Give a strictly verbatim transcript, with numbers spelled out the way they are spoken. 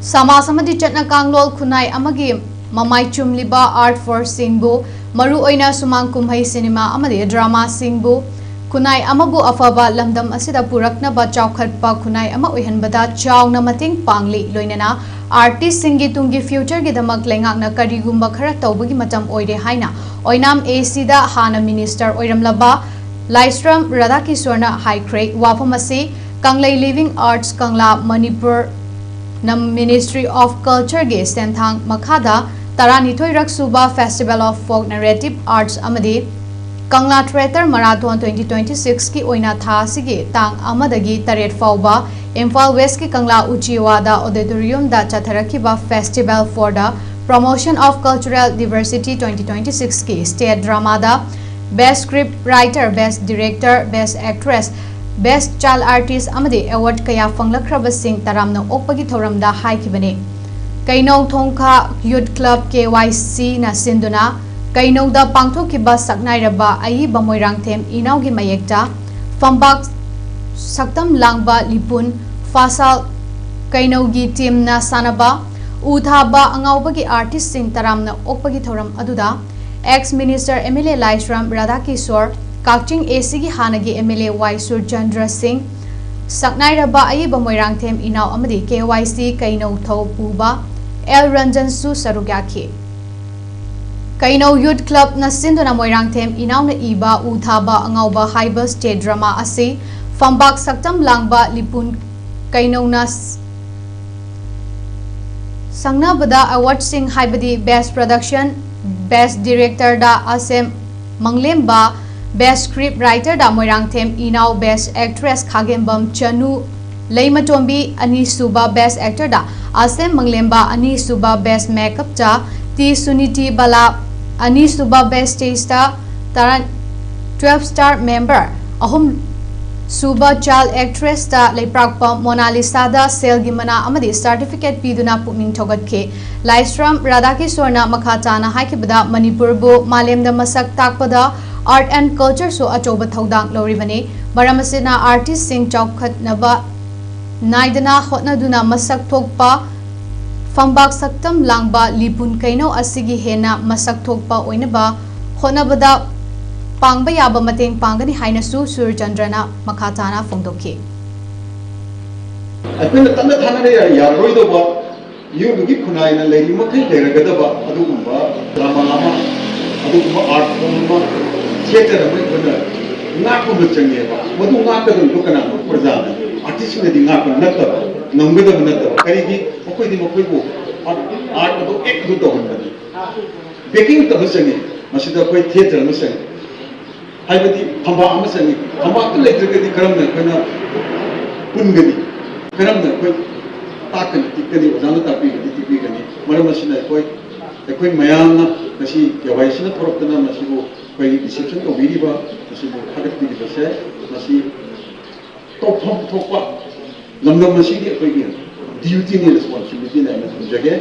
ꯁꯃꯥꯖ ꯑꯃꯗꯤ ꯆꯠꯅ ꯀꯥꯡꯂꯣꯟ ꯈꯨꯟꯅꯥꯏ ꯑꯃꯒꯤ ꯃꯃꯥꯏ ꯆꯨꯝꯂꯤꯕ art form ꯁꯤꯡꯕꯨ, ꯃꯔꯨꯑꯣꯏꯅ ꯁꯨꯃꯥꯡ ꯀꯨꯝꯍꯩ, ꯁꯤꯅꯦꯃꯥ ꯑꯃꯗꯤ drama ꯁꯤꯡꯕꯨ, ꯈꯨꯟꯅꯥꯏ ꯑꯃꯕꯨ ꯑꯐꯕ ꯂꯝꯗꯝ ꯑꯁꯤꯗ ꯄꯨꯔꯛꯅꯕ ꯆꯥꯎꯈꯠꯄ ꯈꯨꯟꯅꯥꯏ ꯑꯃ ꯑꯣꯏꯍꯟꯕꯗ ꯆꯥꯎꯅ ꯃꯇꯦꯡ ꯄꯥꯡꯂꯤ꯫ ꯂꯣꯏꯅꯅ artist ꯁꯤꯡꯒꯤ ꯇꯨꯡꯒꯤ future ꯒꯤꯗꯃꯛ ꯂꯩꯉꯥꯛꯅ ꯀꯔꯤꯒꯨꯝꯕ ꯈꯔ ꯇꯧꯕꯒꯤ ꯃꯇꯝ ꯑꯣꯏꯔꯦ ꯍꯥꯏꯅ ꯑꯣꯏꯅꯥꯝ A C ꯗ ꯍꯥꯟꯅ minister ꯑꯣꯏꯔꯝꯂꯕ ꯂꯥꯏꯁ꯭ꯔꯝ ꯔꯥꯙꯥꯀꯤꯁꯣꯔꯅ ꯍꯥꯏꯈ꯭ꯔꯦ꯫ ꯋꯥꯐꯝ ꯑꯁꯤ ꯀꯪꯂꯩ Living Arts ꯀꯪꯂꯥ ꯃꯅꯤꯄꯨꯔ ꯅ Ministry of Culture ꯒꯤ ꯁꯦꯟꯊꯥꯡ ꯃꯈꯥꯗ ꯇꯔꯥꯅꯤꯊꯣꯏꯔꯛ ꯁꯨꯕ Festival of Folk Narrative Arts ꯑꯃꯗꯤ ꯀꯪꯂꯥ Theatre Marathon twenty twenty-six ꯀꯤ ꯑꯣꯏꯅ ꯊꯥ ꯑꯁꯤꯒꯤ ꯇꯥꯡ ꯑꯃꯗꯒꯤ ꯇꯔꯦꯠ ꯐꯥꯎꯕ ꯏꯝꯐꯥꯜ West ꯀꯤ ꯀꯪꯂꯥ ꯎꯆꯤꯋꯥꯗ auditorium the ꯆꯠꯊꯔꯛꯈꯤꯕ Festival for the Promotion of Cultural Diversity twenty twenty-six ꯀꯤ stage drama ꯗ Best Script Writer, Best Director, Best Actress, Best Child Artist ꯑꯃꯗꯤ award ꯀꯌꯥ ꯐꯪꯂꯛꯈ꯭ꯔꯕꯁꯤꯡ ꯇꯔꯥꯝꯅ ꯑꯣꯛꯄꯒꯤ ꯊꯧꯔꯝꯗ ꯍꯥꯏꯈꯤꯕꯅꯤ꯫ ꯀꯩꯅꯧ ꯊꯣꯡꯈꯥ Youth Club K Y C ꯅ ꯁꯤꯟꯗꯨꯅ ꯀꯩꯅꯧꯗ ꯄꯥꯡꯊꯣꯛꯈꯤꯕ ꯁꯛꯅꯥꯏꯔꯕ ꯑꯏꯕ ꯃꯣꯏꯔꯥꯡꯊꯦꯝ ꯏꯅꯥꯎꯒꯤ ꯃꯌꯦꯛꯇ ꯐꯝꯕꯥꯛ ꯁꯛꯇꯝ ꯂꯥꯡꯕ ꯂꯤꯄꯨꯟ ꯐꯥꯁꯥꯜ ꯀꯩꯅꯧꯒꯤ team ꯅ ꯁꯥꯟꯅꯕ ꯎ ꯊꯥꯕ ꯑꯉꯥꯎꯕꯒꯤ artist ꯁꯤꯡ ꯇꯔꯥꯝꯅ ꯑꯣꯛꯄꯒꯤ ꯊꯧꯔꯝ ꯑꯗꯨꯗ ex minister M L A Laishram ꯔꯥꯙꯥꯀꯤꯁꯣꯔ, Kakching A C ꯒꯤ ꯍꯥꯟꯅꯒꯤ M L A ꯋꯥꯏ ꯁꯨꯔꯆꯟꯗ꯭ꯔ ꯁꯤꯡ, ꯁꯛꯅꯥꯏꯔꯕ ꯑꯏꯕ ꯃꯣꯏꯔꯥꯡꯊꯦꯝ ꯏꯅꯥꯎ ꯑꯃꯗꯤ K Y C ꯀꯩꯅꯧ ꯊꯧ ꯄꯨꯕ L ꯔꯟꯖꯟꯁꯨ ꯁꯔꯨꯛ ꯌꯥꯈꯤ꯫ ꯀꯩꯅꯧ Youth Club ꯅ ꯁꯤꯟꯗꯨꯅ ꯃꯣꯏꯔꯥꯡꯊꯦꯝ ꯏꯅꯥꯎꯅ ꯏꯕ ꯎ ꯊꯥꯕ ꯑꯉꯥꯎꯕ ꯍꯥꯏꯕ stage drama ꯑꯁꯤ ꯐꯝꯕꯥꯛ ꯁꯛꯇꯝ ꯂꯥꯡꯕ ꯂꯤꯄꯨꯟ ꯀꯩꯅꯧꯅ ꯁꯪꯅꯕꯗ award ꯁꯤꯡ ꯍꯥꯏꯕꯗꯤ Best Production, Best Director ꯗ ꯑꯁꯦꯝ ꯃꯪꯂꯦꯝꯕ, Best Script Writer ꯗ ꯃꯣꯏꯔꯥꯡꯊꯦꯝ ꯏꯅꯥꯎ, Best Actress ꯈꯥꯒꯦꯝꯕꯝ ꯆꯅꯨ ꯂꯩꯃꯇꯣꯝꯕꯤ, ꯑꯅꯤꯁꯨꯕ Best Actor ꯗ ꯑꯁꯦꯝ ꯃꯪꯂꯦꯝꯕ, ꯑꯅꯤꯁꯨꯕ Best Makeup ꯇ ꯇꯤ ꯁꯨꯅꯤꯇꯤ ꯕꯂꯥ, ꯑꯅꯤꯁꯨꯕ Best Stage ꯇ ꯇꯔꯥ-, twelve star member, ꯑꯍꯨꯝ ꯁꯨꯕ Child Actress ꯇ ꯂꯩꯄ꯭ꯔꯥꯛꯄ ꯃꯣꯅꯥꯂꯤꯁꯥꯗ ꯁꯦꯜꯒꯤ ꯃꯅꯥ ꯑꯃꯗꯤ certificate ꯄꯤꯗꯨꯅ ꯄꯨꯛꯅꯤꯡ ꯊꯧꯒꯠꯈꯤ꯫ ꯂꯥꯏꯁ꯭ꯔꯝ ꯔꯥꯙꯥꯀꯤꯁꯣꯔꯅ ꯃꯈꯥ ꯇꯥꯅ ꯍꯥꯏꯈꯤꯕꯗ ꯃꯅꯤꯄꯨꯔꯕꯨ ꯃꯥꯂꯦꯝꯗ ꯃꯁꯛ ꯇꯥꯛꯄꯗ art and culture ꯁꯨ ꯑꯆꯧꯕ ꯊꯧꯗꯥꯡ ꯂꯧꯔꯤꯕꯅꯤ꯫ ꯃꯔꯝ ꯑꯁꯤꯅ artist ꯁꯤꯡ ꯆꯥꯎꯈꯠꯅꯕ ꯅꯥꯏꯗꯅ ꯍꯣꯠꯅꯗꯨꯅ ꯃꯁꯛ ꯊꯣꯛꯄ ꯐꯝꯕꯥꯛ ꯁꯛꯇꯝ ꯂꯥꯡꯕ ꯂꯤꯕꯨꯟ ꯀꯩꯅꯧ ꯑꯁꯤꯒꯤ ꯍꯦꯟꯅ ꯃꯁꯛ ꯊꯣꯛꯄ ꯑꯣꯏꯅꯕ ꯍꯣꯠꯅꯕꯗ ꯄꯥꯡꯕ ꯌꯥꯕ ꯃꯇꯦꯡ ꯄꯥꯡꯒꯅꯤ ꯍꯥꯏꯅꯁꯨ ꯁꯨꯔꯆꯟꯗ꯭ꯔꯅ ꯃꯈꯥ ꯇꯥꯅ ꯐꯣꯡꯗꯣꯛꯈꯤ꯫ ꯑꯩꯈꯣꯏꯅ ꯇꯞꯅ ꯊꯥꯅꯅ ꯌꯥꯔꯔꯣꯏꯗꯧꯕ, ꯃꯤꯑꯣꯏꯕꯒꯤ ꯈꯨꯟꯅꯥꯏꯅ ꯂꯩꯔꯤ ꯃꯈꯩ ꯂꯩꯔꯒꯗꯕ ꯑꯗꯨꯒꯨꯝꯕ ꯗ꯭ꯔꯃꯥ ꯑꯃ, ꯑꯗꯨꯒꯨꯝꯕ ꯑꯥꯔꯠ ꯐꯣꯝ ꯑꯃ, ꯊꯤꯌꯦꯇꯔ ꯑꯃ ꯑꯩꯈꯣꯏꯅ ꯉꯥꯛꯄ ꯑꯃ ꯆꯪꯉꯦꯕ꯫ ꯃꯗꯨ ꯉꯥꯛꯀꯗꯕꯗꯣ ꯀꯅꯥꯅꯣ? ꯄ꯭ꯔꯖꯥꯅ꯫ ꯑꯥꯔꯇꯤꯁꯁꯤꯡꯅꯗꯤ ꯉꯥꯛꯄ ꯅꯠꯇꯕ, ꯉꯝꯒꯗꯕ ꯅꯠꯇꯕ꯫ ꯀꯔꯤꯒꯤ? ꯃꯈꯣꯏꯗꯤ ꯃꯈꯣꯏꯕꯨ ꯑꯥꯔꯠ, ꯑꯥꯔꯠ ꯑꯗꯨ ꯑꯦꯛ ꯑꯗꯨ ꯇꯧꯍꯟꯕꯅꯤ꯫ ꯕꯦꯀꯤꯡ ꯑꯃ ꯆꯪꯉꯤ꯫ ꯃꯁꯤꯗ ꯑꯩꯈꯣꯏ ꯊꯤꯌꯦꯇꯔ ꯑꯃ ꯆꯪꯉꯤ, ꯍꯥꯏꯕꯗꯤ ꯐꯝꯕꯥꯛ ꯑꯃ ꯆꯪꯉꯤ꯫ ꯐꯝꯕꯥꯛꯇꯨ ꯂꯩꯇ꯭ꯔꯒꯗꯤ ꯀꯔꯝꯅ ꯑꯩꯈꯣꯏꯅ ꯄꯨꯟꯒꯅꯤ? ꯀꯔꯝꯅ ꯑꯩꯈꯣꯏ ꯇꯥꯛꯀꯅꯤ, ꯇꯤꯛꯀꯅꯤ? ꯑꯣꯖꯥꯅ ꯇꯥꯛꯄꯤꯒꯅꯤ, ꯇꯤꯛꯄꯤꯒꯅꯤ? ꯃꯔꯝ ꯑꯁꯤꯅ ꯑꯩꯈꯣꯏ, ꯑꯩꯈꯣꯏ ꯃꯌꯥꯝꯅ ꯉꯁꯤ ꯀꯦ ꯋꯥꯏ ꯁꯤꯅ ꯊꯣꯔꯛꯇꯅ ꯃꯁꯤꯕꯨ ꯑꯩꯈꯣꯏꯒꯤ ꯔꯤꯁꯦꯞꯁꯟ ꯇꯧꯕꯤꯔꯤꯕ, ꯃꯁꯤꯕꯨ ꯊꯥꯒꯠꯄꯤꯔꯤꯕꯁꯦ, ꯃꯁꯤ ꯇꯧꯐꯝ ꯊꯣꯛꯄ ꯂꯝꯗꯝ ꯑꯁꯤꯒꯤ ꯑꯩꯈꯣꯏꯒꯤ ꯗ꯭ꯌꯨꯇꯤꯅꯤ, ꯔꯦꯁꯄꯣꯟꯁꯤꯕꯤꯂꯤꯇꯤꯅꯤ ꯍꯥꯏꯅ ꯊꯝꯖꯒꯦ꯫